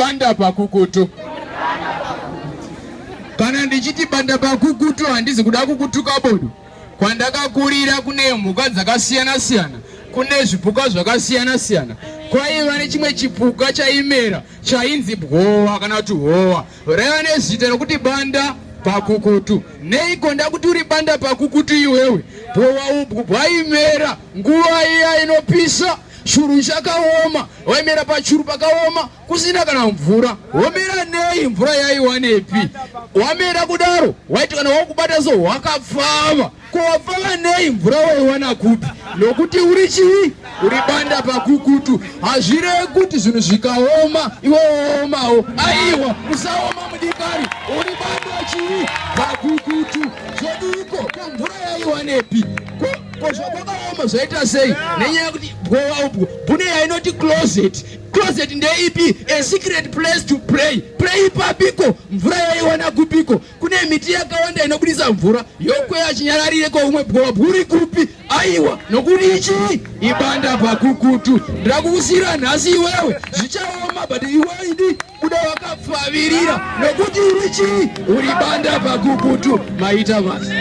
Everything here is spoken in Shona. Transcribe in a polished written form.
banda pakukutu. Kana ndichiti banda pakukutu handizi kuda kukutuka bodo. Kwandakakurira kune mhuka dzakasiyana siyana, kune zvipuka zvakasiyana siyana. Kwaiva nechimwe chipuka chaimera chainzi bwowa kana kuti howa, raiva nezita rokuti banda pakukutu. Neiko ndakuti uri banda pakukutu iwewe? Bwowa ubwu bwaimera nguva iya inopisa, churu chakaoma, waimera pachuru pakaoma kusina kana mvura. Womera nei? Mvura yaiwanepi? Wamera kudaro waiti kana wakubata so wakapfava. Ko wapfava nei? Mvura waiwana kupi? Nokuti uri chii? Uri banda pakukutu. Hazvirevi kuti zvinhu zvikaoma iwe woomawo. Aiwa, usaoma mudikari, uri banda chii? Pakukutu. Zvodiko? Ko mvura yaiwanepi? Ko ko zvakwakaoma zvaita sei? Nenyaya yekuti bwowa ubwo bune yainoti closet. Closet ndeipi? A secret place to pray. Pray papiko? Mvura yaiwana kupiko? Kune miti yakawanda inobudisa mvura yokweya chinyararire ko umwe bwowa bwuri kupi? Aiwa, nokuti ichi ibanda pakukutu. Ndakukusira nhasi iwewe, zvichaoma but iwe idi buda wakapfavirira nokuti uri chii? Uri banda pakukutu. Maita basa.